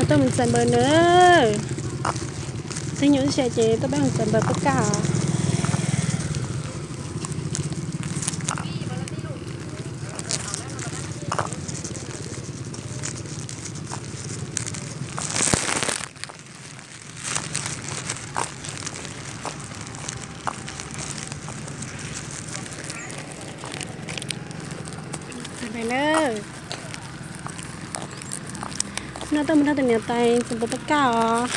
Tuaj mus txais npaws na. Twb nyuam ntsis ces tuaj peb mus txais npaws pab kaj os. Txais npaws na. No tuaj mus nrog tus niam tais txais npaws pab kaj os.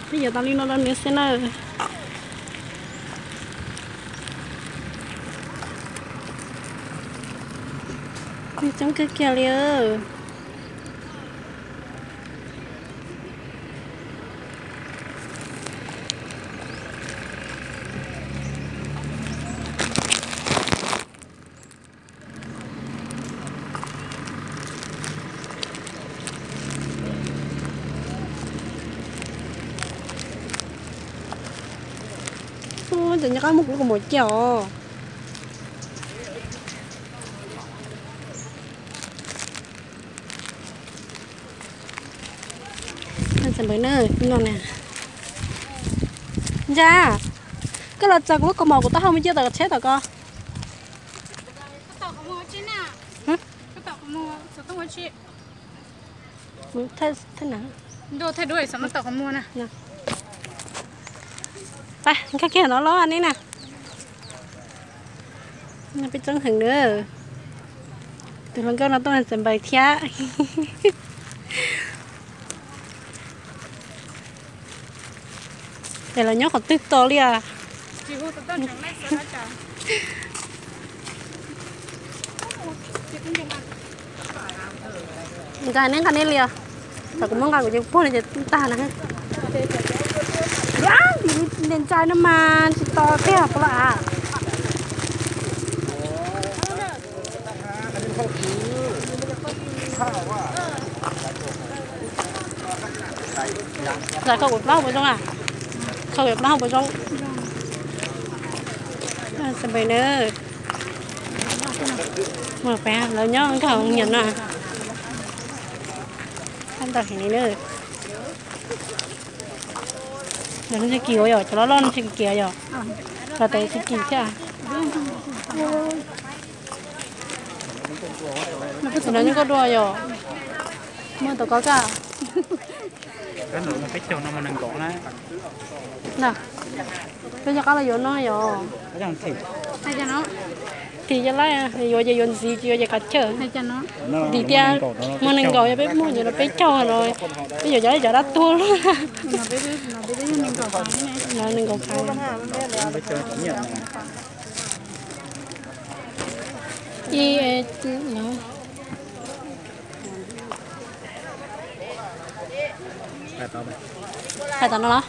Peb yuav tau li no rau nws xwb na. Nws coob kawg kiag li. Ua cas nco qab muab kuv lub kaus mom cia os. Txais npaws na, no na. Ntsa, koj los txais kuv lub kaus mom kuv taub hau mus cia tom tsheb tom ko. Pab, nkag kiag no los ne na. Peb txeeb heev na. Tus hluas nkauj no tuaj txais npaws thiab. Ces los nyob qhov twg tos li as? Nqa neb nqa neb li os. Thaum kuv muab nqa kuv cov puag no ces tag na. Niam ntxais no mas tsis tos tiag puas los as. Ntxais kho kuv plaub hau puas zoo a? Kho kuv plaub hau puas zoo? Txais npaws na. Lawv nyob nkag nyiam no. Ntawm heev li na. Lawv tsis kim ua yom, cov loj loj no tsis kim yom. Los tes tsis kim thiab. Lawv nyob nkauj dua yom. Muaj tau koj kaj. Peb cov qab los yuav no yom. Tim cov laib yuav ces yuav ntxiv, tsis yuav ces kav chawj. Tim tias muaj nees nkaum, yog peb muaj ces peb caug no, peb yuav cov, cov dab tuag. Nees nkaum phav. Ib, no. Hais tom no los?